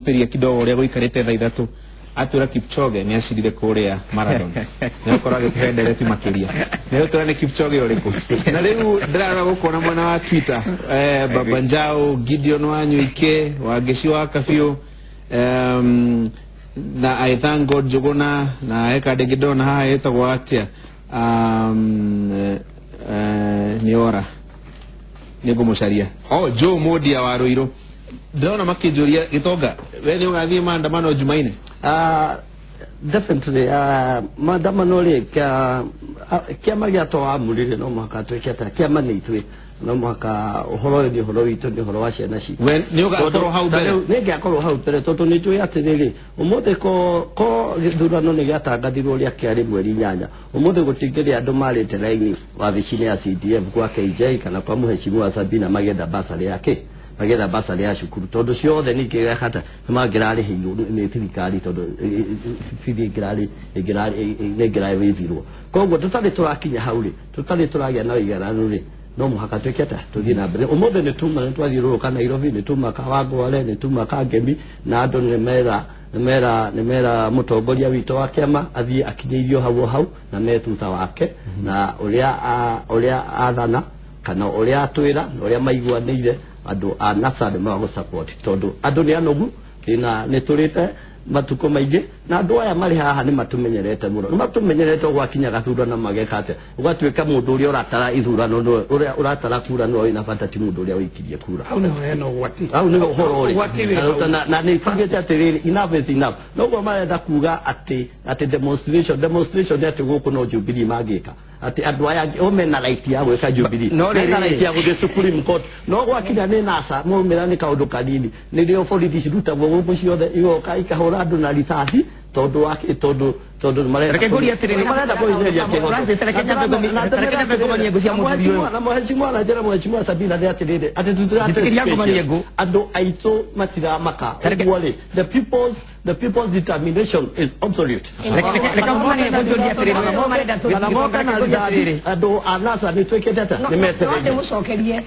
Peria kidogo ũrĩa gũikarĩte thaa 3 atwĩra Kipchoge nĩ acindire kũrĩa marathon, nĩ gũkorwo agĩtũhe ndereti makĩria nĩ gũtwĩra nĩ Kipchoge ũrĩkũ. Na rĩu ndĩrarora gũkũ na mwena wa Twitter, Baba Njau, Gideon Wanyuike, Wangeci wa Kabiũ, na I thank God Njũgũna, na he kandĩ ndĩrona haha ĩtagwo atĩa, nĩ ora nĩ ngũmũcaria, oh, Joe Modia wa Ruiru, ndĩrona makĩnjũria, Gĩtonga, we nĩ ũgathiĩ maandamano Jumaine? Definitely, maandamano rĩ, kĩama gĩa twamũrire no mũhaka twĩke atĩa, kĩama nĩ ithuĩ, no mũhaka ũhoro ũyũ nĩ ũhoro witũ, nĩ ũhoro wa ciana citũ. We nĩ ũgakorwo hau mbere? Nĩ ngĩakorwo hau mbere tondũ nĩ njũĩ atĩrĩrĩ, ũmũthĩ ko gĩthurano nĩ gĩatangathirwo ũrĩa kĩarĩ mweri 8, ũmũthĩ gũtingĩrĩ andũ marĩte raini wabici-inĩ ya CDF kwa KJ kana kwa mũheshimiwa Sabina magĩetha basarĩ yake, magetha basarĩ ya cukuru, tondũ ciothe ningĩ hata nĩ mangĩrarĩhĩirwo nĩ thirikari, tondũ bithi ĩngĩrarĩ ĩngĩrawĩthirwo. Koguo tũtarĩ tũrakinya hau rĩ, tũtarĩ tũragĩa na ũigananu rĩ, no mũhaka twĩke atĩa, tũthiĩ na mbere. Ũmũthĩ nĩ tuma nĩ twathiũrũrũka Nairobi, nĩ tuma Kawangware, nĩ tuma Kangemi, na andũ nĩ mera nĩ mera mũtongoria witũ wa kĩama athiĩ akinyĩirio hau o hau na me thutha wake, na ũrĩa athana kana ũrĩa atwĩra na ũrĩa maiguanĩire andũ a NASA nĩ magũ support, tondũ andũ nĩ anogu na nĩ tũrĩte matukũ maingĩ, na andũ aya marĩ haha nĩ matũmenyerete mũno, nĩ matũmenyerete gwakinya gathurano mageka atĩa, ũgatuĩka mũndũ ũrĩa ũratara ithurano, ũrĩa ũratara kura nĩwe wĩna bata, ti mũndũ ũrĩa wĩikirie kura. Hau nĩho hena ũgwati. Hau nĩho ũhoro ũrĩ. Ũgwati wĩ hau. Na nĩ tugĩte atĩrĩrĩ, enough is enough. Noguo marenda kuga atĩ demonstration nĩ atĩ gũkũ no Jubilee mangĩka, atĩ andũ aya angĩ o mena right ya gwĩka Jubilee, No rĩrĩ- mena right ya gũthiĩ Supreme Court, no gwakinya nĩ NASA maumĩra nĩ kaũndũ kanini, nĩrĩo borithi cirutagwo gũkũ ciothe igoka ikahũra andũ na rithathi, tondũ wa kĩ? Tondũ marenda Reke ngũrie atĩrĩrĩ, marenda kũhinyĩrĩria kĩhoto. Francis, reke nyambe ngomanie ngũ cia mũthuri ũyũ. Na mheshimiwa na njĩra mheshimiwa Sabina nĩ atĩrĩrĩ, atĩ tũtira Njĩtĩkĩria ngomanie ngũ. Andũ aitũ matiramaka Reke- ũguo rĩ, the people's determination is absolute. Reke ngomanie ngũ njũrie atĩrĩrĩ. Kana moka na Reke ngũrie atĩrĩrĩ. rithathi, andũ a NASA nĩ twĩkĩte atĩa, nĩ metereire. Ndĩmũcokerie.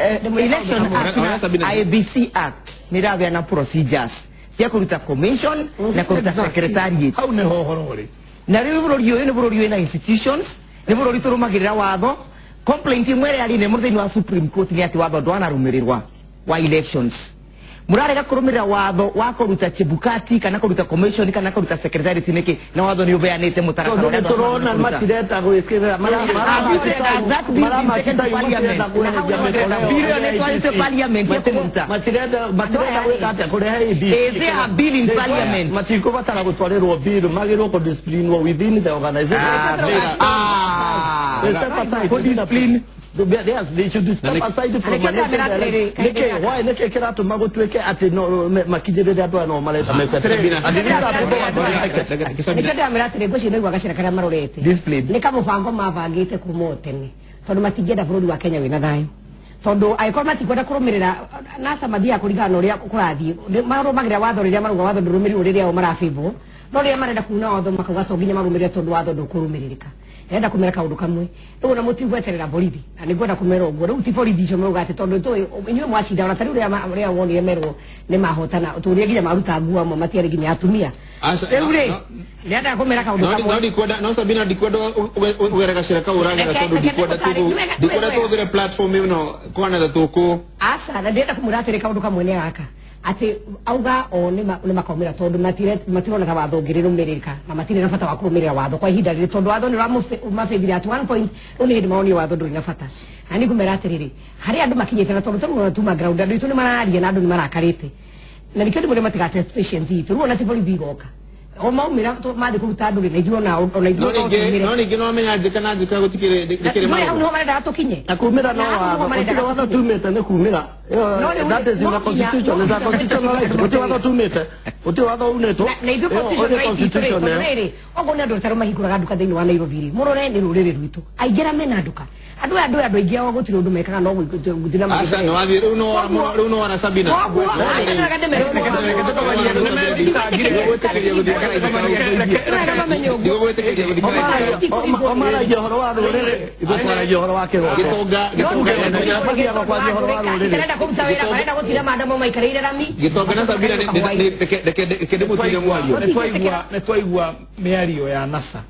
Election Act Ona na Sabina. IEBC Act nĩ ĩraheana procedures cia kũruta commission na kũruta secretariat. Hau nĩho ũhoro ũrĩ. Na rĩu bũrũri ũyũ nĩ bũrũri wĩna institutions, nĩ bũrũri tũrũmagĩrĩra watho. Complaint ĩmwe ĩrĩa yarĩ nene mũno thĩinĩ wa Supreme Court nĩ atĩ watho ndwanarũmĩrĩrwa wa elections. Mũrarega kũrũmĩrĩra watho wa kũruta Chebukati kana kũruta commission kana kũruta secretariat nĩkĩ, na watho nĩ ũbeanĩte mũtaratara Tondũ ũrĩa nĩ andũ tũrona maruta? Matirenda gwĩkĩrĩra. Has that bill been taken to parliament? Bill ĩyo nĩ ĩtwarĩtwo parliament ya kũmũruta? Matirenda gwĩka atĩa, kũrehe IEBC. Is there a bill in parliament? Matikũbatara gũtwarĩrwo bill, magĩrĩirwo kũdisciplinwo within the organization. Ah. They step aside. Kũdiscipline. Yes, they should step aside from Nĩkĩo ndamĩra atĩrĩrĩ, Nĩkĩ, why, nĩkĩ kĩratũma gũtuĩke atĩ no makinyĩrĩre andũ aya no marenda meke? Sabina. And these are people who are affected. Nĩkĩo ndĩramĩra atĩrĩ, ngwĩciria nĩguo gacĩra karĩa marorete Discipline. nĩ kamũbango mabangĩte kuma o tene, tondũ matingĩenda bũrũri wa Kenya wĩna thayũ, tondũ angĩkorwo matikwenda kũrũmĩrĩra NASA, mathiaga kũringana na ũrĩa kũrathiĩ. Marũmagĩrĩra watho rĩrĩa marauga watho ndũrũmĩrĩrwo, rĩrĩa o marabĩvwo, no rĩrĩa marenda kuna watho makauga to nginya marũmĩrĩre, tondũ watho ndũkũrũmĩrĩrĩka. Ndĩrenda kũmera kaũndũ kamwe rĩu, na mũtigweterera borithi, na nĩngwenda kũmera ũguo rĩu ti borithi icio mauga atĩ tondũ tũĩ inyuĩ mwacinda, ona ta rĩu rĩrĩa wonire merwo nĩ mahotana, tũrĩa nginya maruta nguo, amwe matiarĩ nginya atumia. Aca, Rĩu rĩ, no- ndĩrenda kũmera kaũndũ no no kamwe. Ndikwenda, no Sabina, ndikwenda ũgere gacĩra kau ũragera, tondũ Reke ndikwenda ndĩmũtarĩrie. Ndikwenda tũhũthĩre platform ĩno kwana ta tũkũ Aca, na ndĩrenda kũmwĩra atĩrĩ, kaũndũ kamwe nĩ gaka, atĩ auga o nĩ makaumĩra tondũ matirona ta watho ũngĩrĩrũmĩrĩrĩka, na matirĩ na bata wa kũrũmĩrĩra watho kwa ihinda rĩrĩ, tondũ watho nĩ ũramabĩthire at one point. Rĩu nĩ hĩndĩ maronio watho ndũrĩ na bata. Na nĩ ngũmera atĩrĩrĩ, harĩ andũ makinyĩte, na tondũ tarĩu ona tuma ground, andũ aitũ nĩ mararia na andũ nĩ marakarĩte, na nĩkĩo ndĩmwĩre matigate patience itũ. Rĩu ona ti borithi igoka o maumĩra mathiĩ kũruta andũ rĩ, na ithuĩ ona ithuĩ no no ningĩ tumĩre. No ningĩ no menya njĩka na njĩka gũtikĩrĩ ndĩkĩrĩ No hau maũndũ nĩho marendaga tũkinye. Na kumĩra no Na hau nĩho watho marendaga gũtirĩ watho tũkinye. tumĩte nĩ kumĩra. No rĩu That is in no the constitution, nginya- is a constitutional right. Gũtirĩ watho tumĩte, gũtirĩ watho unĩtwo. Na ithuĩ constitution right itũ rĩ, tondũ rĩrĩ, okorwo nĩ andũ tarĩ mahingũraga nduka thĩinĩ wa Nairobi rĩ, mũrore nĩ rũrĩrĩ rwitũ aingĩ arĩa mena nduka, andũ aya andũ aingĩ ao gũtirĩ ũndũ mekaga no gũthiĩ na Aca, nĩ wathiĩ rĩu no rĩu no wara Sabina. Koguo, aca, reke ndĩmere. Omaragia ũhoro wa rũrĩrĩ, ithuĩ twaragia ũhoro wa kĩhooto. Gĩtonga Mathiaga kwaria ũhoro wa rũrĩrĩ. Marenda kũruta wĩra, marenda gũtira maandamano maikarĩire rami. Gĩtonga na Sabina, reke ndĩmũtuire mwario. Nĩ twaigua mĩario ya NASA,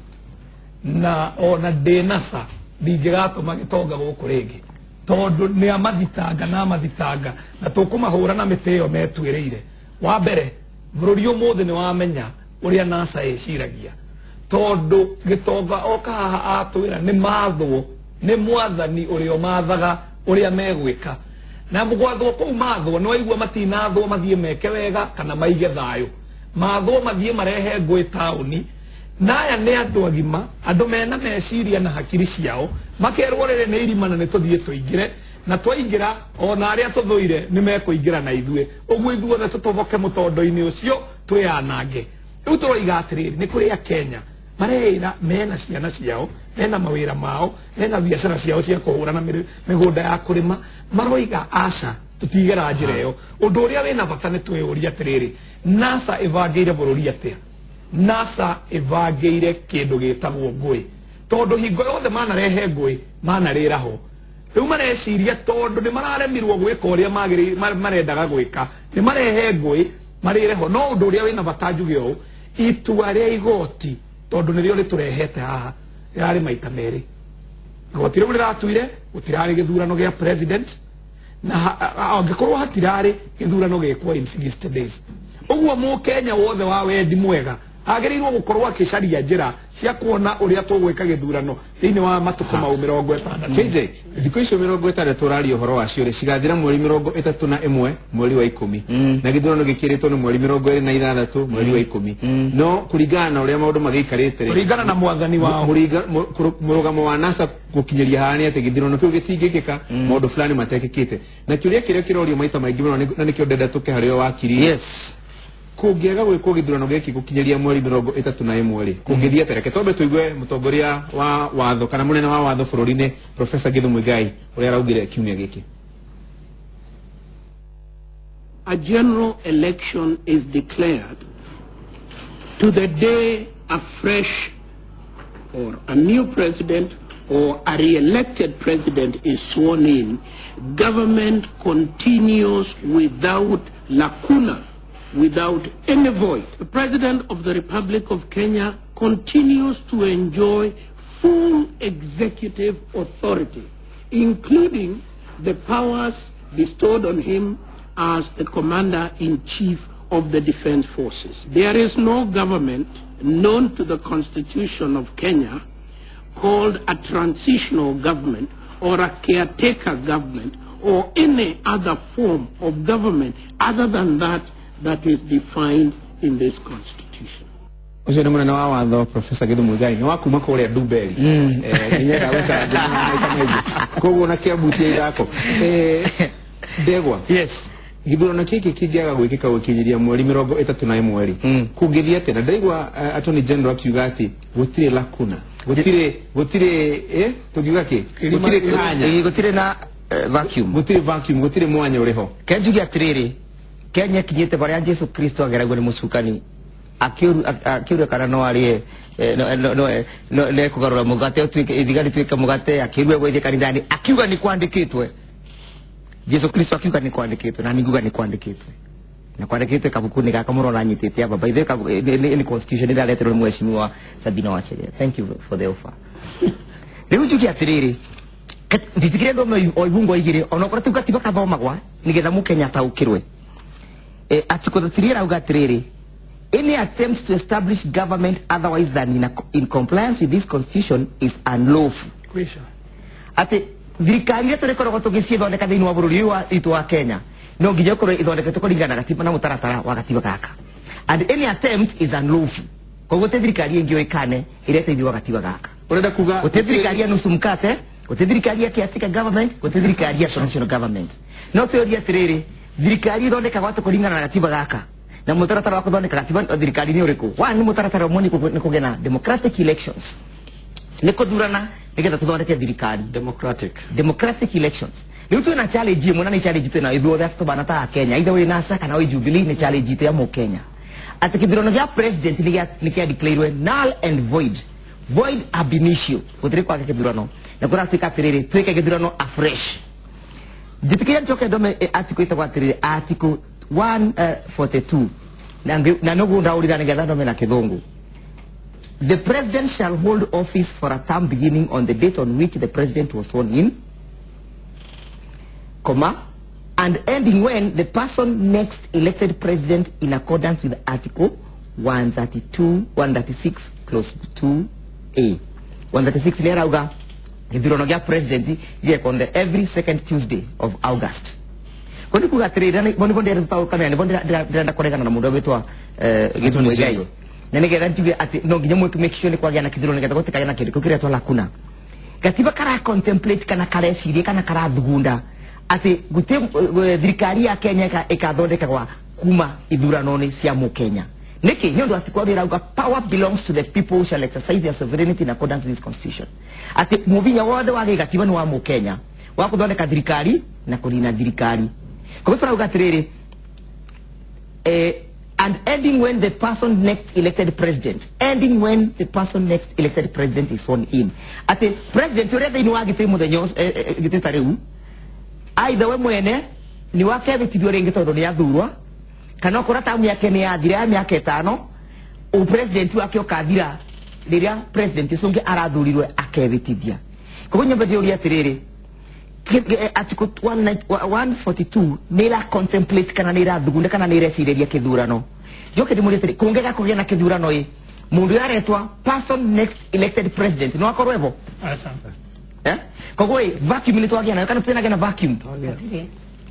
na ona ndĩ NASA ndingĩgatũma gĩtonga gũkũ rĩngĩ, tondũ nĩ amathitanga na amathitanga, na tũkũmahũra na mĩtĩ ĩyo metuĩrĩire. Wa mbere, bũrũri ũmũthĩ nĩ wamenya ũrĩa NASA ĩciragia, tondũ gĩtonga oka haha atwĩra nĩ mathwo nĩ mwathani ũrĩa ũmathaga ũrĩa megwĩka, na gwathwo kũu mathwo nĩ waigua matinathwo mathiĩ meke wega kana maige thayũ, mathwo mathiĩ marehe ngũĩ taũni. Na aya nĩ andũ agima, andũ mena meciria na hakiri ciao, makerwo rĩrĩ nĩ irima na nĩ tũthiĩ tũingĩre, na twaingĩra ona arĩa tũthũire nĩ mekũingĩra na ithuĩ, ũguo ithuothe tũtoboke mũtondo-inĩ ũcio twĩyanange. Rĩu tũroiga atĩrĩrĩ, nĩ kũrĩ Akenya mareĩra mena ciana ciao, mena mawĩra mao, mena biacara ciao cia kũhũra na mĩgũnda ya kũrĩma, maroiga aca, tũtigera njĩra ĩyo. Ũndũ ũrĩa wĩna bata nĩ twĩyũrie atĩrĩrĩ, NASA ĩbangĩire bũrũri atĩa? NASA ĩbangĩire kĩndũ gĩtagwo ngũĩ, tondũ hingo yothe manarehe ngũĩ manarĩra ho. Rĩu mareciria tondũ nĩ mararemirwo gwĩka ũrĩa marendaga gwĩka, nĩ marehe ngũĩ marĩre ho. No ũndũ ũrĩa wĩna bata njuge ũũ, itua rĩa igoti tondũ nĩrĩo rĩtũrehete haha rĩrarĩ maita merĩ. Igoti rĩu rĩratuire gũtirarĩ gĩthurano gĩa president, na angĩkorwo hatirarĩ gĩthurano gĩkwo in 60 days. Ũguo mũkenya wothe wa wendi mwega agĩrĩirwo gũkorwo akĩcaria njĩra cia kuona ũrĩa tũgwĩka gĩthurano thĩinĩ wa matukũ mau 60. KJ, thikũ icio 60 tũraria ũhoro wacio rĩ, cigathira mweri 31 mweri wa 10, na gĩthurano gĩkĩrĩtwo nĩ mweri 26 mweri wa 10. No kũringana na ũrĩa maũndũ magĩikarĩte rĩ, kũringana na mwathani wao, mũrũgamo wa NASA gũkinyĩria haha nĩ atĩ gĩthurano kĩu gĩtingĩkĩka maũndũ fulani matekĩkĩte. Na kĩũria kĩrĩa kĩrorio maita maingĩ mũno, na nĩkĩo ndenda tũke harĩ o wakiri, Yes. kũngĩaga gwĩkwo gĩthurano gĩkĩ gũkinyĩria mweri 31 rĩ, kũngĩthiĩ atĩa? Reke twambe tũigue mũtongoria wa watho kana mũnene wa watho bũrũri-inĩ Professor Githu Muigai ũrĩa araugire kiumia gĩkĩ. A general election is declared to the day a fresh or a new president or a re-elected president is sworn in, government continues without lacuna, without any void. The President of the Republic of Kenya continues to enjoy full executive authority, including the powers bestowed on him as the Commander-in-Chief of the Defense Forces. There is no government known to the Constitution of Kenya called a transitional government or a caretaker government or any other form of government other than that that is defined in this Constitution. Ũcio nĩ mũnene wa watho Professor Githu Muigai, nĩ wa kuma kũrĩa Ndumberi, nyendaga gũikara maita maingĩ, koguo na Kiambu ti ithako. Ndegwa, Yes. gĩthurano gĩkĩ kĩngĩaga gwĩkĩka gũkinyĩria mweri 31 rĩ, kũngĩthiĩ atĩa? Na ndaigua Attorney General akiuga atĩ gũtirĩ lacuna, gũtirĩ tũngiuga kĩ, gũtirĩ kanya, Gũtirĩ na vacuum, gũtirĩ vacuum, gũtirĩ mwanya ũrĩ ho. Ke njuge atĩrĩrĩ, Kenya ĩkinyĩte barĩa Jesu Kristo ageragio nĩ mũcukani, akĩũria kana no arĩe, no ekũgarũra mũgate ũtuĩke ithiga rĩtuĩke mũgate, akĩũria gwĩthiĩ kanitha-inĩ, akiuga nĩ kwandĩkĩtwe. Jesu Kristo akiuga nĩ kwandĩkĩtwe, na ninguga nĩ kwandĩkĩtwe, na kwandĩkĩtwe kabuku-inĩ gaka mũrona nyitĩte aba. By the way, nĩ constitution ĩrareterwo nĩ mheshimiwa Sabina Wacheria. Thank you for the offer. Rĩu njuge atĩrĩrĩ, nditigire ndome o ibungo igĩrĩ, onokorwo tiu gatiba kathomagwa nĩgetha mũkenya ataũkĩrwe. Article 33 ĩrauga atĩrĩrĩ, any attempt to establish government otherwise than in compliance with this constitution is unlawful. Kwisha. Atĩ thirikari iria tũrĩkoragwo tũgĩcithondeka thĩinĩ wa bũrũri ũyũ witũ wa Kenya no nginya ĩkorwo ĩthondeketwo kũringana na gatiba na mũtaratara wa gatiba gaka, and any attempt is unlawful. Koguo gũtirĩ thirikari ĩngĩ yũĩkane ĩrĩa ĩteithio wa gatiba gaka. Ũrenda kuga Gũtirĩ thirikari ya nusu mkate, gũtirĩ thirikari ya caretaker government, gũtirĩ thirikari ya transitional government. No twĩũrie atĩrĩrĩ, thirikari ĩthondekagwo atĩ kũringana na gatiba gaka, na mũtaratara wa kũthondeka gatiba thirikari nĩ ũrĩkũ? One, nĩ mũtaratara ũmwe nĩ kũgĩa na democratic elections, nĩ kũthurana nĩgetha tũthondeke thirikari. Democratic elections. Rĩu twĩna challenge ĩmwe, na nĩ challenge twĩnayo ithuothe tũbana ta Kenya, either wĩ NASA kana wĩ Jubilee, nĩ challenge itũ ya mũkenya. Atĩ kĩthurano gĩa president nĩ kĩa declare null and void. Void ab initio. Gũtirĩ kwake kĩthurano. Na kũratuĩka atĩrĩrĩ, twĩke kĩthurano afresh. Njĩtĩkĩria njoke ndome article ĩtagwo atĩrĩrĩ, article 142. Na nĩguo ndaũrira nĩgetha ndome na kĩthũngũ. The president shall hold office for a term beginning on the date on which the president was sworn in, comma, and ending when the person next elected president in accordance with Article 132, 136, clause 2A. 136 nĩ arauga gĩthurano gĩa president gĩekwo on the every second Tuesday of August. Ko nĩ kuga atĩrĩrĩ, nĩguo ndĩrenda tũtaũkane, nĩguo ndĩrenda kũregana na mũndũ ũgwĩtwo Gĩthu Muigai. Na nĩgetha njuge atĩ no nginya mwĩke make sure nĩ kwagĩa na kĩthurano nĩgetha gũtikagĩa na kĩndũ kĩu kĩretwo lacuna. Gatiba kara contemplate kana kareciria kana karathugunda atĩ gũtirĩ thirikari ya Kenya ĩkathondekagwa kuma ithurano-inĩ cia mũkenya. Nĩkĩ? Nĩ ũndũ atĩ kwa rauga power belongs to the people who shall exercise their sovereignty in accordance with this constitution. Atĩ mũvinya wothe wa gĩgatiba nĩ wa mũkenya wa kũthondeka thirikari na kũnina thirikari. Koguo tũrauga atĩrĩrĩ, and ending when the person next elected president, ending when the person next elected president is sworn in. Atĩ president ũrĩa thĩinĩ wa gĩtĩ mũthenya gĩtĩ ta rĩu, either we mwene nĩ wakebĩtithio rĩngĩ tondũ nĩ athurwa, kana okorwo tamu yake nĩ yathira ya mĩaka ĩtano, ũpresident wake ũkathira rĩrĩa president ũcio ũngĩ arathurirwe akebĩtithia. Koguo nyambe ndĩũrie atĩrĩrĩ, article 142 nĩ ĩra contemplate kana nĩ ĩrathugunda kana nĩ ĩrecirĩria kĩthurano. Njoke ndĩmũrie atĩrĩ, kũngĩaga kũgĩa na kĩthurano ĩ, mũndũ ũyũ aretwa person next elected president no akorwo evo? Eh? Koguo ĩ, vacuum nĩ twagĩa nayo kana tũtinagĩa na vacuum?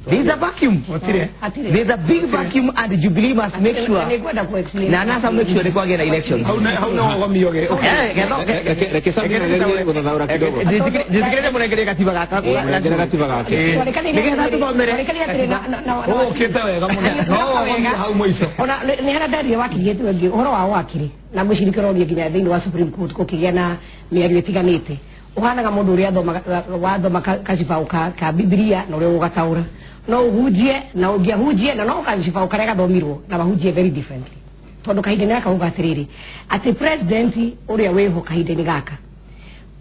There is a vacuum. There is a big vacuum and Jubilee must make sure. Na NASA make sure nĩ kwagĩa na elections. Hau no wagomio ge. Reke Sabina agerie gũthathaũra kidogo. Njĩtĩkĩrĩte mũnengerie gatiba gaka. Mũnengere gatiba gake. Nĩgetha tũthomere. Ũkĩte wega mũno. No wagomio hau mũico. Ona nĩ harĩa ndaria wakiri yetu ĩngĩ ũhoro wa wakiri na ngwĩciria kĩroria nginya thĩinĩ wa Supreme Court gũkĩgĩa na mĩario ĩtiganĩte. Ũhanaga mũndũ ũrĩa wathoma kacibaũ ka Bibilia na ũrĩa ũgataũra. No ũhunjie na ũngĩahunjie na no kacibaũ karĩa gathomirwo na mahunjie very differently. Tondũ kahinda-inĩ gaka uga atĩrĩrĩ, atĩ president ũrĩa wĩho kahinda-inĩ gaka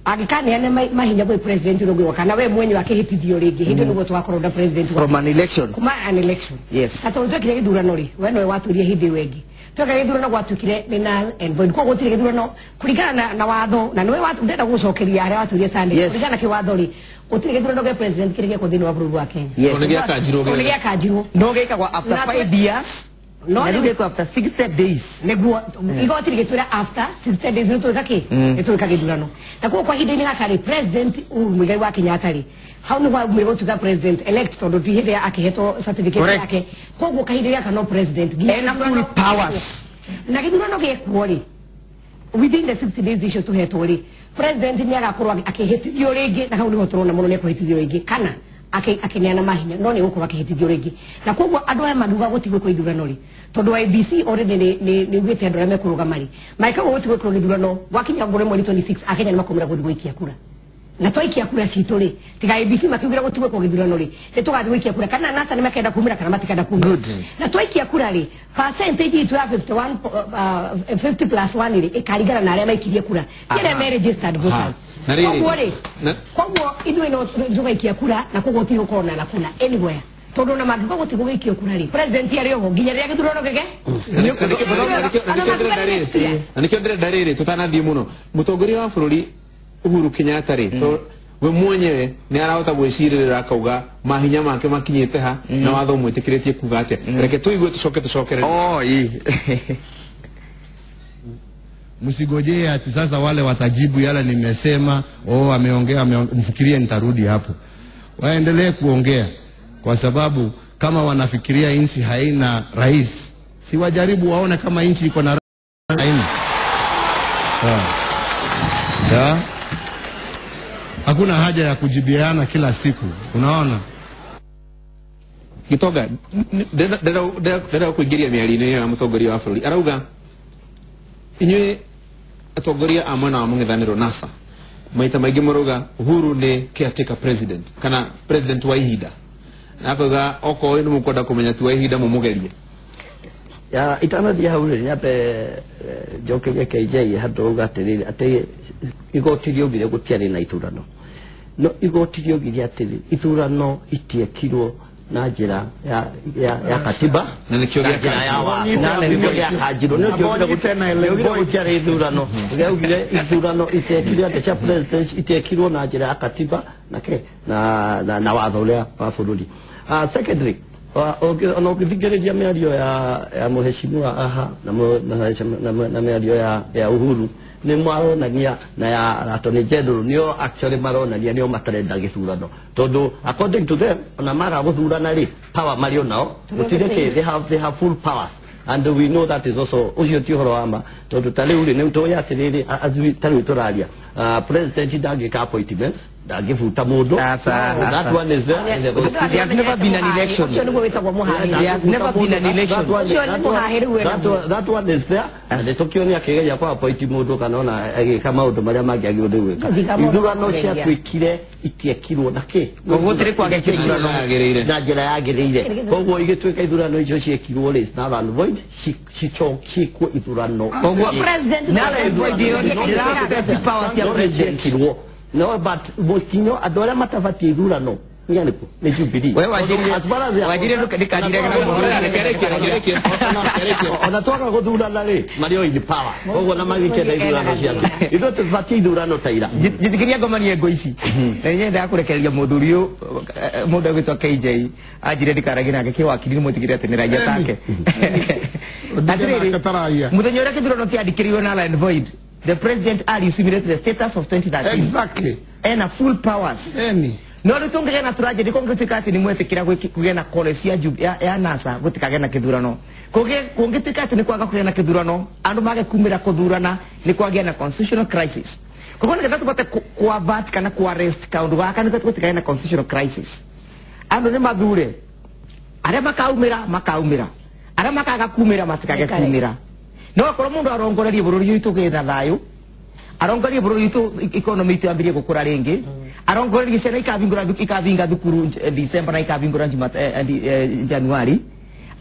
angĩkaneana mahinya gwĩ president ũrĩa ũngĩ kana we mwenyewe akĩhĩtithio rĩngĩ, hĩndĩ nĩguo tũgakorwo na president from an election. Kuma an election. Yes. Na tondũ twekire gĩthurano rĩ, we nowe waturie hĩndĩ ĩyo ĩngĩ. Twekire gĩthurano gwatuĩkire nĩ null and void. Koguo gũtirĩ gĩthurano kũringana na watho, na nĩwe ndĩrenda gũcokeria harĩa waturie Sunday. Kũringana na kĩwatho rĩ, gũtirĩ gĩthurano gĩa president kĩrĩa gĩekwo thĩinĩ wa bũrũri wa Kenya. Yes. Tondũ nĩ gĩakanjirwo. Tondũ nĩ gĩakanjirwo. No gĩkagwo after 5 years. No nĩ gĩkwo after 60 days. Nĩguo igoti rĩgĩtwĩra after 60 days nĩtwĩka kĩ? Nĩtwĩka gĩthurano. Na koguo kwa ihinda-inĩ gaka rĩ, president Uhuru Muigai wa Kenyatta rĩ, hau nĩguo aumire gũtuĩka president elect tondũ ti hĩndĩ akĩhetwo certificate yake. Koguo kahinda gaka no president ena full powers. Na gĩthurano gĩekwo rĩ, within the 60 days icio tũhetwo rĩ, president nĩ agakorwo akĩhĩtithio rĩngĩ, na hau nĩho tũrona mũno nĩ ekũhĩtithio rĩngĩ kana akĩneana mahinya, no nĩ gũkorwo akĩhĩtithio rĩngĩ. Na koguo andũ aya mangiuga gũtigwĩkwo ithurano rĩ, tondũ IEBC already nĩ ugĩte andũ arĩa mekũrũgama rĩ, mangĩkauga gũtigwĩkwo gĩthurano gwakinya ngũrĩ mweri 26, Akenya nĩ makumĩra gũthiĩ gũikia kura. Na twaikia kura citũ rĩ, tiga IEBC makiugĩra gũtigwĩkwo gĩthurano rĩ, nĩ tũgathiĩ gũikia kura kana NASA nĩ makenda kumĩra kana matikenda kumĩra. Na twaikia kura rĩ, percentage itũ ya 51 50 plus 1 rĩ ĩkaringana na arĩa maikirie kura, ti arĩa me registered voters. Koguo rĩ, koguo ithuĩ no tũgaikia kura na koguo tigũkorwo na lacuna anywhere. Tondũ ona mangĩkorwo gũtigũgĩikio kura rĩ, president arĩ oho nginya rĩrĩa gĩthurano gĩke. Na nĩkĩo ndĩrenda rĩrĩ tũtanathiĩ mũno, mũtongoria wa bũrũri Uhuru Kenyatta rĩ, we mwenyewe nĩ arahota gwĩcirĩrĩra akauga mahinya make makinyĩte ha na watho mwĩtĩkĩrĩtie kuga atĩa. Reke tũigue tũcoke tũcokerere. Msigojee ati sasa wale watajibu yale nimesema, oh ameongea, mfikirie nitarudi hapo. Waendelee kuongea kwa sababu kama wanafikiria nchi haina rais, si wajaribu waone kama nchi iko na haina. Ya. Hakuna haja ya kujibiana kila siku, unaona? Gitoga, ndĩrenda kũingĩria mĩario-inĩ ya mũtongoria wa bũrũri. Arauga inyuĩ atongoria a mwena wa mũng'ethanĩro NASA maita maingĩ mũrauga Uhuru nĩ caretaker president kana president wa ihinda, na akauga okorwo nĩ mũkwenda kũmenya ti wa ihinda mũmũgerie. Ya itanathiĩ hau rĩ, nyambe njokerie KJ handũ auga atĩrĩrĩ, atĩ igoti rĩaugire gũtiarĩ na ithurano. No igoti rĩaugire atĩrĩ, ithurano itiekirwo na njĩra ya katiba na nĩkĩo na njĩra ya watho, na nĩkĩo gĩakanjirwo. Nĩaugire gũtiarĩ ithurano, rĩaugire ithurano itiekirwo atĩ cia president itiekirwo na njĩra ya katiba na watho ũrĩa wa bũrũri. Secondary, ona ũngĩthikĩrĩria mĩario ya mheshimiwa aha na mĩario ya Uhuru, nĩ maronania na ya Attorney General, nĩo actually maronania nĩo matarenda gĩthurano, tondũ according to them ona maga gũthurana rĩ, power marĩ o nao gũtirĩ kĩ, they have full powers, and we know that is also ũcio ti ũhoro wa ma, tondũ ta rĩu rĩ, nĩ tũĩ atĩrĩrĩ, as we ta rĩu tũraria, president ndangĩka appointments, ndangĩbuta mũndũ. That one is there. There has never been an election. There has never been an election. That one is there. Na nĩtũkĩonia akĩgeria kwa appoint mũndũ kana ona agĩka maũndũ marĩa mangĩ agĩrĩirwo nĩ gwĩka. Ithurano ciatuĩkire itiekirwo na kĩ? Koguo gũtirĩ kwagĩa gĩthurano na njĩra yagĩrĩire. Koguo igĩtuĩka ithurano icio ciekirwo rĩ, null and void, ciĩkwo ithurano. Koguo null and void ĩyo ndĩra power cia president. No, but mũkinyo andũ arĩa matabatiĩ ithurano nĩ arĩkũ? Nĩ Jubilee. We wanjire ndĩkanjire kana ona twaga gũthurana rĩ, marĩ o in power. Koguo na magĩkĩenda ithurano ciake. Ithuĩ tũbatiĩ ithurano ta ira. Njĩtĩkĩria ngomanie ngo ici. Na nyendaga kũrekereria mũthuri ũyũ, mũndũ ũgwĩtwo KJ, anjire ndikaragie nake kĩwakiri, nĩ mũtigĩre atĩ nĩ raia take. Atĩrĩrĩ, mũthenya ũrĩa gĩthurano kĩandĩkĩrĩirwo null and void, the president assumed the status of 2013. Exactly. Ena full powers. Any. No rĩu tũngĩgĩa na tragedy, kũngĩtuĩka atĩ nĩ mwetĩkĩra kũgĩa na policy ya NASA gũtikagĩa na kĩthurano. Kũngĩtuĩka atĩ nĩ kwaga kũgĩa na kĩthurano, andũ mage kumĩra kũthurana, nĩ kwagĩa na constitutional crisis. Koguo nĩgetha tũhote kũ-avert kana kũ-arrest kaũndũ gaka, nĩgetha gũtikagĩe na constitutional crisis. Andũ nĩ mathure. Arĩa makaumĩra, makaumĩra. Arĩa makaga kumĩra, matikage kumĩra. No akorwo mũndũ arongorerie bũrũri witũ ũgĩe na thayũ, arongorerie bũrũri witũ economy itũ yambĩrĩrie gũkũra rĩngĩ, arongorerie ciana ikabinga thukuru December na ikabingũra January,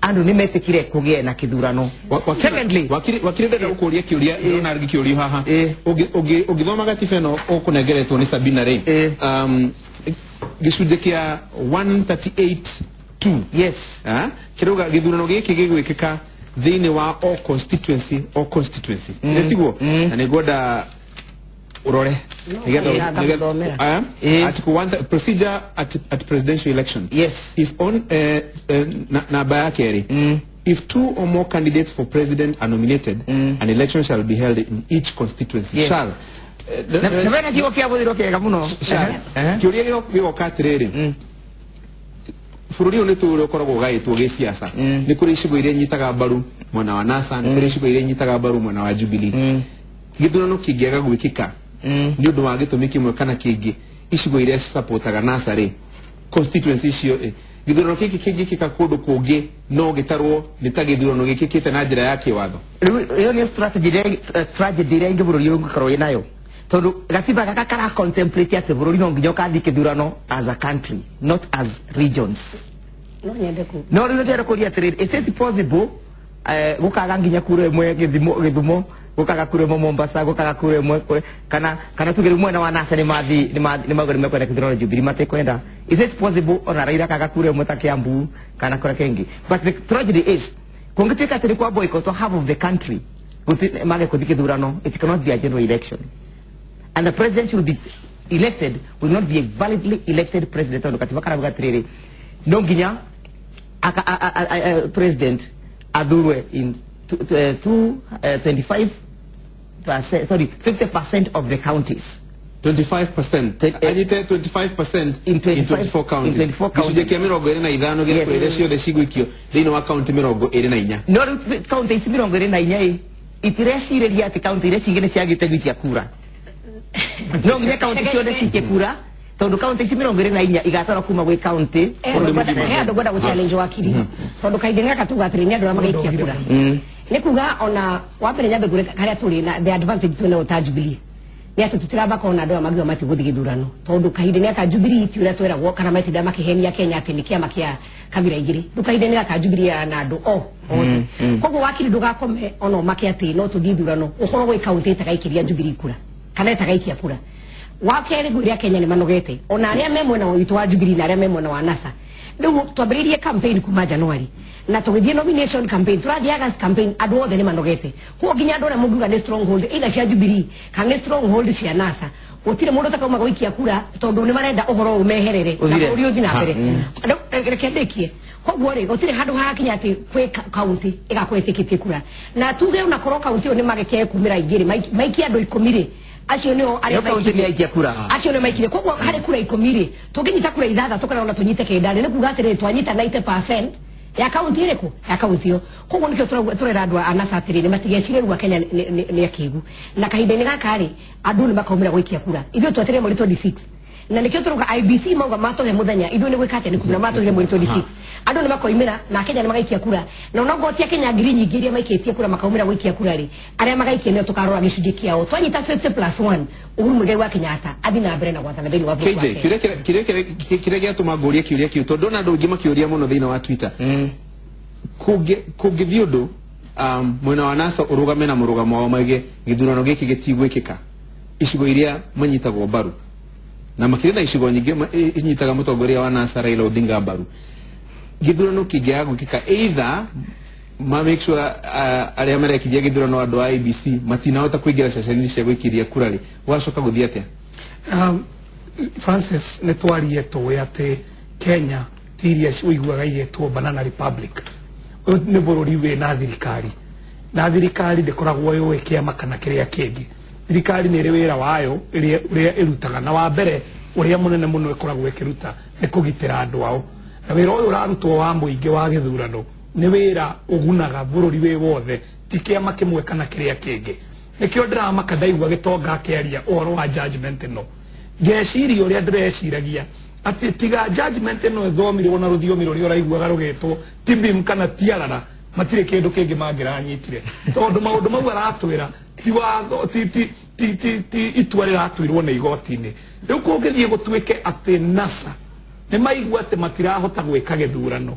andũ nĩ metĩkire kũgĩe na kĩthurano. Secondly, wakiri ndenda gũkũria kĩũria, ndĩrona gĩkĩũrio haha. Ũngĩthoma gatiba ĩno ũkũnengeretwo nĩ Sabina rĩ, gĩcunjĩ kĩa 138.2. Yes. Kĩrauga gĩthurano gĩkĩ gĩgwĩkĩka thĩinĩ wa o constituency, o constituency. Nĩ tiguo? Na nĩngwenda urore. Article 1, procedure at presidential election. Yes. If on namba ya kerĩ, if two or more candidates for president are nominated, an election shall be held in each constituency. Yes. Shall. Na wena kiugo kĩa bũthirwo kĩega mũno. Shall. Kĩũria gĩgoka atĩrĩrĩ, bũrũri ũyũ nĩ tũũrĩa ũkoragwo ũgaĩtwo gĩsiasa. Nĩ kũrĩ icigo iria inyitaga mbaru mwena wa NASA, nĩ kũrĩ icigo iria inyitaga mbaru mwena wa Jubilee. Gĩthurano kĩngĩaga gwĩkĩka nĩ ũndũ wa gĩtũmi kĩmwe kana kĩngĩ, icigo iria cisapotaga NASA rĩ, constituency icio rĩ, gĩthurano gĩkĩ kĩngĩkĩka kũndũ kũngĩ no gĩtarwo nĩ ta gĩthurano gĩkĩkĩte na njĩra ya kĩwatho. Rĩu ĩyo nĩ strategy ĩrĩa ingĩ bũrũri ũyũ ũngĩkorwo wĩnayo, tondũ gatiba gaka kara contemplate atĩ bũrũri no nginya ũkathiĩ kĩthurano as a country, not as regions. No nyende ku. No rĩu ndĩrenda kũria atĩrĩrĩ, is it possible gũkaga nginya kura ĩmwe Gĩthumo, gũkaga kura ĩmwe Mombasa, gũkaga kura ĩmwe kana tuge rĩu mwena wa NASA nĩ mauga nĩ mekwenda kĩthurano Jubilee matikwenda. Is it possible ona Raila kaga kura ĩmwe ta Kiambu kana kũrĩa kĩngĩ? But the tragedy is kũngĩtuĩka atĩ nĩ kwa boycott half of the country mage kũthiĩ kĩthurano, it cannot be a general election. And the president will be elected will not be a validly elected president, tondũ katiba karauga atĩrĩrĩ, no nginya president athurwe in 25%, sorry, 50% of the counties. 25%. Anyite 25% in 24 counties. In 24 counties. Gĩcunjĩ kĩa 25 gĩa kũrĩa iria ciothe cigũikio thĩinĩ wa kaunti 24. No rĩu kaunti ici 24 ĩ itirecirĩria atĩ kaunti iria cingĩ nĩ ciagĩte gũikia kura. No nginya kaunti ciothe ciikie kura, tondũ kaunti ici 24 igatarwo kuma gwĩ kaunti. He andũ ngwenda gũ challenge wakiri, tondũ kahinda gaka tuga atĩrĩ nĩ andũ arĩa magaikia kura. Nĩ kuga ona wa mbere nyambe ngwĩre harĩa tũrĩ na the advantage twĩ nayo ta Jubilee. Nĩ atĩ tũtiramba kona andũ aya mangiuga matigũthiĩ gĩthurano tondũ kahinda-inĩ gaka Jubilee ti ũrĩa tweragwo kana matinda makĩhenia Kenya atĩ nĩ kĩama kĩa kabira igĩrĩ. Rĩu kahinda-inĩ gaka Jubilee ya na andũ o othe. Koguo wakiri ndũgakome ona ũmake atĩ no tũthiĩ ithurano ũkorwo gwĩ kaunti ĩtagaikĩria Jubilee kura kana ĩtagaikia kura. Wa kerĩ, ngwĩre Kenya nĩ manogete, ona arĩa me mwena witũ wa Jubilee na arĩa me mwena wa NASA. Rĩu twambĩrĩirie campaign kuma January na tũgĩthiĩ nomination campaign, tũrathiĩ August campaign, andũ othe nĩ manogete. Koguo nginya andũ arĩa mũngiuga nĩ stronghold either cia Jubilee kana nĩ stronghold cia NASA, gũtirĩ mũndũ ũtakauma gũikia kura tondũ nĩ marenda ũhoro ũyũ meherere na Ũthire. bũrũri ũthiĩ na mbere. Rĩu, reke ndĩkie. Koguo rĩ, gũtirĩ handũ hagakinya atĩ kwĩ kaunti ĩgakorwo ĩtĩkĩtie kura na tuge onakorwo kaunti ĩyo nĩ magekee kumĩra aingĩ rĩ, maikie andũ 10 rĩ, acio nĩo arĩa Ĩyo kaunti nĩ yaikia kura. Acio nĩ maikirie. Koguo harĩ kura 10 rĩ, tũngĩnyita kura 6 kana ona tũnyite 9 rĩ, nĩ kuga atĩrĩrĩ, twanyita 90% ya kaunti ĩrĩkũ ya kaunti ĩyo. Koguo nĩkĩo tũrera andũ a NASA atĩrĩrĩ, matigecirie rĩu Kenya nĩ akĩgu na kahinda-inĩ gaka rĩ, andũ nĩ makaumĩra gũikia kura. Ithuĩ twetereire mweri 26 na nĩkĩo tũrauga IBC mauga matũhe mũthenya, ithuĩ nĩ gwĩka atĩa nĩ kumĩra matũhire mweri 26, andũ nĩ makoimĩra na Kenya nĩ magaikia kura. Na onokorwo ti Akenya ngiri nyingĩ iria maikĩtie kura makaumĩra gũikia kura rĩ, arĩa magaikia nĩo tũkarora gĩcunjĩ kĩao, twanyita 50 plus 1, Uhuru Muigai wa Kenyatta athiĩ na mbere na gwathana thĩinĩ wa bũrũri wa KJ, Kenya. kĩrĩa gĩatũma ngũrie kĩũria kĩu, tondũ ndona andũ aingĩ makĩũria mũno thĩinĩ wa Twitter, kũngĩthiĩ ũndũ mwena wa NASA ũrũgame na mũrũgamo wao maige gĩthurano gĩkĩ gĩtigwĩkĩka icigo iria manyitagwo mbaru, na makĩria na icigo nyingĩ inyitaga mũtongoria wa NASA Raila Odinga mbaru, gĩthurano kĩngĩaga gwĩkĩka, either ma make sure arĩa marekiria gĩthurano andũ a IBC matinahota kũingĩra ceceni cia gwĩkĩria kura rĩ, gũgacoka gũthiĩ atĩa? Francis, nĩ twarie tũĩ atĩ Kenya ti iria ũiguaga igĩtwo Banana Republic. Ũyũ nĩ bũrũri wĩna thirikari, na thirikari ndĩkoragwo yũĩ kĩama kana kĩrĩa kĩngĩ. Thirikari nĩ ĩrĩ wĩra wayo ũrĩa ĩrutaga, na wa mbere ũrĩa mũnene mũno ĩkoragwo ĩkĩruta nĩ kũgitĩra andũ ao. Na wĩra ũyũ ũrarutwo wa mũingĩ wa gĩthurano nĩ wĩra ũgunaga bũrũri wĩ wothe, ti kĩama kĩmwe kana kĩrĩa kĩngĩ. Nĩkĩo ndĩramaka ndaigua gĩtonga akĩaria ũhoro wa judgment ĩno, ngeciria ũrĩa ndĩreciragia atĩ tiga judgment ĩno ĩthomirwo na rũthiomi rũrĩa ũraiguaga rũgĩtwo tibim kana tiarara, matirĩ kĩndũ kĩngĩ mangĩranyitire, tondũ maũndũ mau aratwĩra ti watho, ti itua rĩratuirwo nĩ igoti-inĩ. Rĩu kũngĩthiĩ gũtuĩke atĩ NASA nĩ maigua atĩ matirahota gwĩka gĩthurano,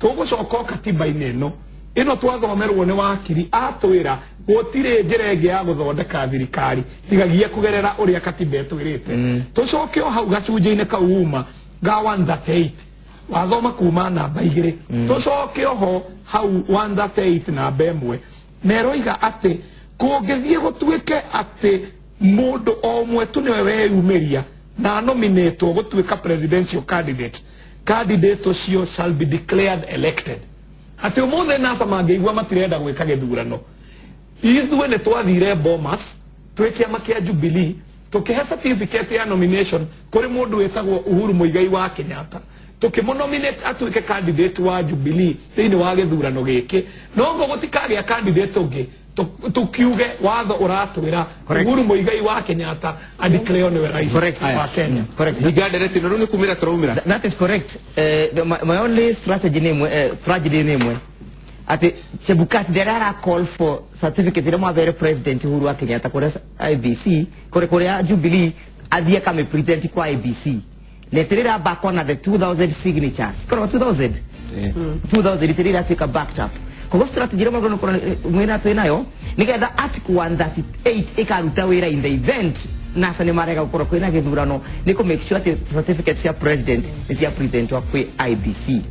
tũgũcoka o katiba-inĩ ĩno twathomerwo nĩ wakiri atwĩra gũtirĩ njĩra ĩngĩ ya gũthondeka thirikari tigagia kũgerera ũrĩa katiba ĩtwĩrĩte. Tũcoke o hau gacunjĩ-inĩ kau uma ga 138, wathoma kuma namba 2, tũcoke oho hau 138 namba 1, na ĩroiga atĩ kũngĩthiĩ gũtuĩke atĩ mũndũ o ũmwe tu nĩwe weyumĩria na nominatwo gũtuĩka presidential candidate, candidate ũcio shall be declared elected. Atĩ ũmũthĩ NASA mangĩigua matirenda gwĩka gĩthurano, ithuĩ nĩ twathire Bomas twĩ kĩama kĩa Jubilee, tũkĩhe certificate ya nomination kũrĩ mũndũ wĩtagwo Uhuru Muigai wa Kenyatta, tũkĩmũnominate atuĩke candidate wa Jubilee thĩinĩ wa gĩthurano gĩkĩ. No ngo gũtikagĩa candidate ũngĩ, tukiuge watho ũratwĩra Uhuru Muigai wa Kenyatta adeclare nĩwe rais wa Kenya. Correct. Hinga ndereti na rĩu nĩ kumĩra tũraumĩra. That is correct. My only strategy nĩ ĩmwe, tragedy nĩ ĩmwe. Atĩ Chebukati ndĩrara call for certificate ĩrĩa mwathere President Uhuru wa Kenyatta kũrĩa IBC, kũrĩa Jubilee athiĩ akame present kwa IBC. Na ĩtĩrĩra back on the 2000 signatures. Korwo 2000? 2000 ĩtĩrĩra atuĩka backed up. Koguo strategy ĩrĩa mwagĩrĩirwo nĩ mwĩna twĩ nayo nĩgetha article 138 ĩkaruta wĩra in the event NASA nĩ marega gũkorwo kwĩna gĩthurano, nĩ kũ make sure atĩ certificate cia president nĩ cia presentwa kwĩ IBC.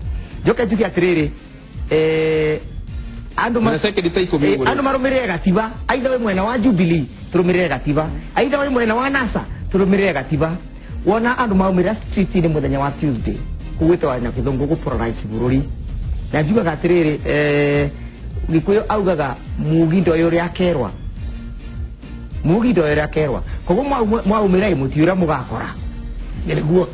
Njoke njuge atĩrĩrĩ, andũ Na second ta 10 ũguo. Andũ marũmĩrĩre gatiba, aitha wĩ mwena wa Jubilee tũrũmĩrĩre gatiba, aitha wĩ mwena wa NASA tũrũmĩrĩre gatiba. Wona andũ maumĩra street-inĩ mũthenya wa Tuesday, kũgwĩtwo na gĩthũngũ gũpolarize bũrũri. Na njugaga atĩrĩrĩ, Gĩkũyũ augaga mugi ndoĩ ũrĩa akerwa, mugi ndoĩ ũrĩa akerwa. Koguo mwaumĩra ĩ mũtiũrĩa mũgakora. Nĩguo.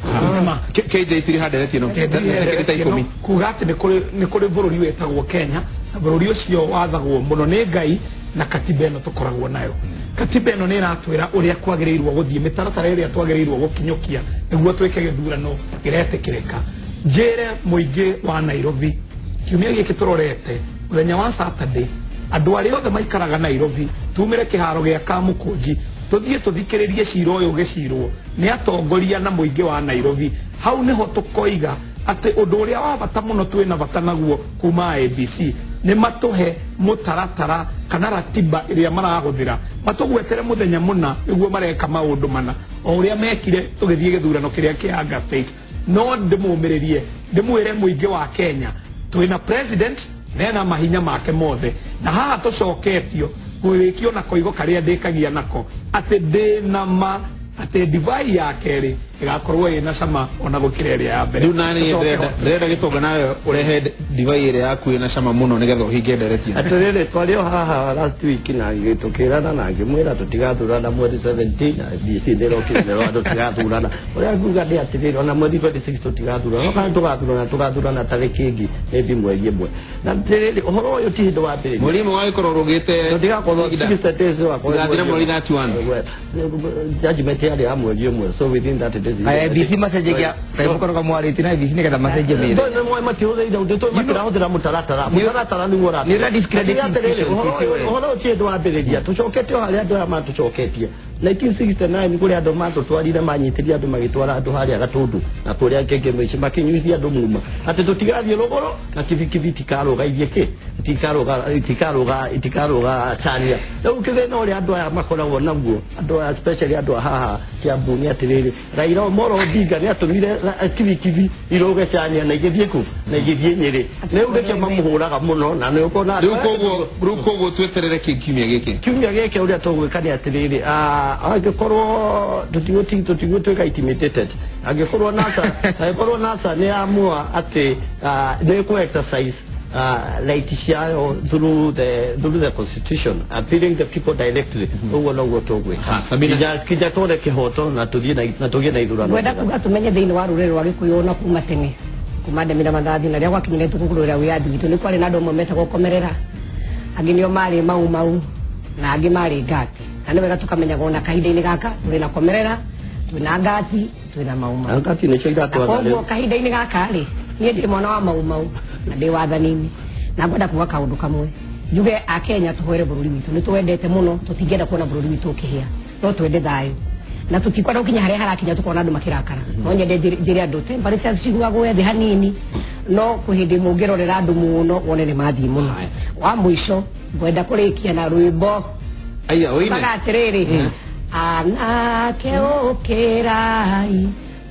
KJ tiri handereti ĩno second ta 10. Kuga atĩ nĩ kũrĩ bũrũri wĩtagwo Kenya, na bũrũri ũcio wathagwo mũno nĩ Ngai na katiba ĩno tũkoragwo nayo. Katiba ĩno nĩ ĩratwĩra ũrĩa kwagĩrĩirwo gũthiĩ, mĩtaratara ĩrĩa twagĩrĩirwo gũkinyũkia nĩguo twĩke gĩthurano kĩretĩkĩrĩka. Njĩre mũingĩ wa Nairobi, kiumia gĩkĩ tũrorete mũthenya wa Saturday, andũ arĩa othe maikaraga Nairobi tumĩre kĩharo gĩa Kamũkũnji Tuthiĩ tũthikĩrĩrie cira ũyũ ũgĩcirwo nĩ atongoria na mũingĩ wa Nairobi. Hau nĩho tũkoiga atĩ ũndũ ũrĩa wa bata mũno twĩna bata naguo kuma IEBC nĩ matũhe mũtaratara kana ratiba ĩrĩa marahũthĩra, matũgwetere mũthenya mũna nĩguo mareka maũndũ mana o ũrĩa mekire tũgĩthiĩ gĩthurano kĩrĩa kĩa August 8. No ndĩmũmĩrĩrie ndĩmwĩre mũingĩ wa Kenya twĩna president nena mahinya make mothe, na haha tũcoketio gwĩkio na koigo karĩa ndĩkagia nako atĩ ndĩna ma atĩ ndivai ya kerĩ ĩgakorwo ĩna cama ona gũkĩra ĩrĩa ya mbere. Rĩu nani ndĩrenda gĩtonga nawe ũrehe ndivai ĩrĩa yaku ĩna cama mũno nĩgetha ũhinge ndereti. Atĩrĩrĩ, twarĩ o haha last week na tũkĩrana na ngĩmwĩra tũtigathurana mweri 17 na IEBC nĩrokire nĩro andũ tũtigathurana. Ũrĩa nguga nĩ atĩrĩrĩ, ona mweri 26 tũtigathurana, no kana tũgathurana tũgathurana tarĩki ĩngĩ maybe mweri ĩmwe. Na atĩrĩrĩ, ũhoro ũyũ ti hĩndĩ wambĩrĩria. Mweri ĩmwe wagĩkorwo ũrũgĩte tũtigakorwo 60 days wakorwo ũgathira mweri 31. Judgment yarĩ ya mweri ũmwe, so within that days IEBC macenjagia kaimũkoro kamwarĩtie na IEBC nĩgetha macenjie mĩĩrĩ. Matirahũthĩra mũtaratara, mũtaratara nĩguo Nĩ ũra discredit institutions. Ũhoro ũyũ ti hĩndĩ wambĩrĩria, tũcokete o harĩa andũ aya matũcoketie 1969 kũrĩa andũ matũtwarire manyitĩrie andũ magĩtwara andũ harĩa Gatũndũ na kũrĩa Ngenge mĩciĩ makĩnyuithia andũ muma atĩ tũtigathiĩ rũgũrũ na kibikibi itikarũga ithiĩ kĩ itikarũga Chania. Rĩu kĩthĩna ũrĩa andũ aya makoragwo naguo, andũ aya especially andũ a haha Kiambu nĩ atĩrĩrĩ, Raila Amolo Odinga nĩ atũmire kibikibi irũge Chania na igĩthiĩ kũ na igĩthiĩ Nyĩrĩ. Rĩu nĩkĩo mamũhũraga mũno na nĩ ũkona rĩu koguo tweterere kĩ kiumia gĩkĩ. Kiumia gĩkĩ ũrĩa tũgwĩka nĩ atĩrĩrĩ, angĩkorwo tũtigũtuĩka intimidated, angĩkorwo NASA nĩ yamua atĩ nĩ kũ exercise right ciayo through the constitution, appealing the people directly, ũguo noguo tũgwĩka kinya tuone kĩhoto na tũthiĩ na tũgĩe na ithurano. Ngwenda kuga tũmenye thĩinĩ wa rũrĩrĩ rwa Gĩkũyũ na kuma tene kuma ndemira mathathi na rĩrĩa gwakinyire tũkũrũĩra wĩyathi witũ nĩ kwarĩ na andũ amwe metagwo komerera, angĩ nĩo marĩ mau mau na angĩ marĩ ngati. Na nĩ wega tũkamenyaga ona kahinda-inĩ gaka tũrĩ na komerera, twĩna ngati, twĩna mau mau. Ngati nĩcio iratwatha rĩu. Koguo kahinda-inĩ gaka rĩ, niĩ ndĩ mwana wa mau mau na ndĩ wathani-inĩ na ngwenda kuga kaũndũ kamwe njuge Akenya tũhoere bũrũri witũ, nĩ tũwendete mũno, tũtingĩenda kuona bũrũri witũ ũkĩhĩa, no twende thayũ na tũtikwenda gũkinya harĩa harakinya tũkona andũ makĩrakara. No nyende njĩre andũ temperatures ciguagwo thĩ hanini, no kwĩ hĩndĩ mũngĩrorera andũ mũno wone nĩ mathiĩ mũno. Wa mũico ngwenda kũrĩkia na rwĩmbo aya ũine atĩrĩrĩ, anake ũkĩrai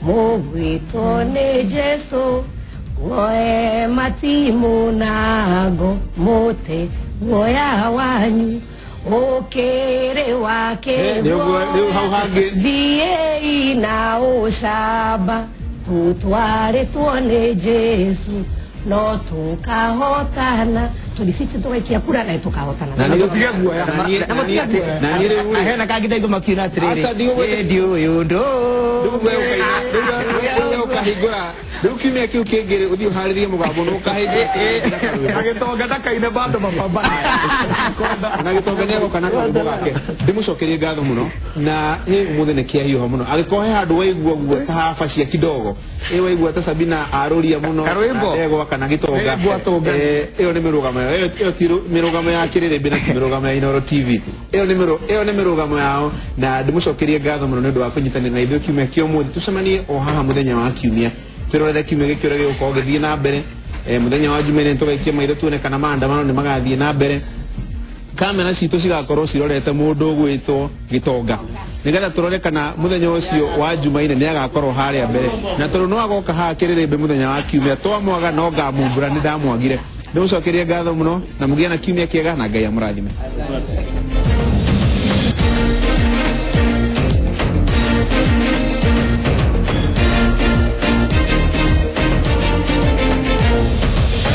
mũgwĩtwo nĩ Jesũ, woe matimu nago mũte guoya wanyu ũkĩrĩ wake thiĩi na ũcamba tũtwarĩtwo nĩ Jesũ no tũkahotana. Tũriciti tũgaikia kura na tũkahotana. Hena kangĩ ndaigua makiuga atĩrĩrĩ, hĩndĩ ũyũ ndũ ũkahingũra rĩu kiumia kĩu kĩngĩ rĩ, ũthiĩ ũharĩrie mũgambo na ũkahingũra na gĩtonga ndakaine bado mapambano na gĩtonga nĩ agoka na karwĩmbo gake. Ndĩmũcokerie ngatho mũno na ĩ ũmũthĩ nĩ kĩahiũha mũno, angĩkorwo he handũ waigua guo ta habacia kidogo, ĩ waigua ta Sabina arũria mũno na ndegwa kana gĩtonga, ĩyo nĩ mĩrũgamo yao, ĩyo ti mĩrũgamo ya Kĩrĩrĩmbĩ na ti mĩrũgamo ya Inooro TV, ĩyo nĩ mĩrũgamo yao. Na ndĩmũcokerie ngatho mũno nĩ ũndũ wa kũnyitanĩra na ithuĩ kiumia kĩa ũmũthĩ. Tũcemanie o haha mũthenya wa kiumia twĩrorere kiumia gĩkĩ ũrĩa gĩgũkorwo gĩthiĩ na mbere. Mũthenya wa Jumanne tũgaikia maitho tuone kana maandamano nĩ magathiĩ na mbere. Kamera citũ cigakorwo cirorete mũndũ ũgwĩtwo Gĩtonga nĩgetha tũrore kana mũthenya ũcio wa Jumaine nĩ agakorwo harĩa mbere, na tondũ no agoka haha Kĩrĩrĩmbĩ mũthenya wa kiumia twamwaga no ngamumbũra nĩ ndamwagire. Ndĩmũcokerie ngatho mũno na mũgĩe na kiumia kĩega na Ngai amũrathime.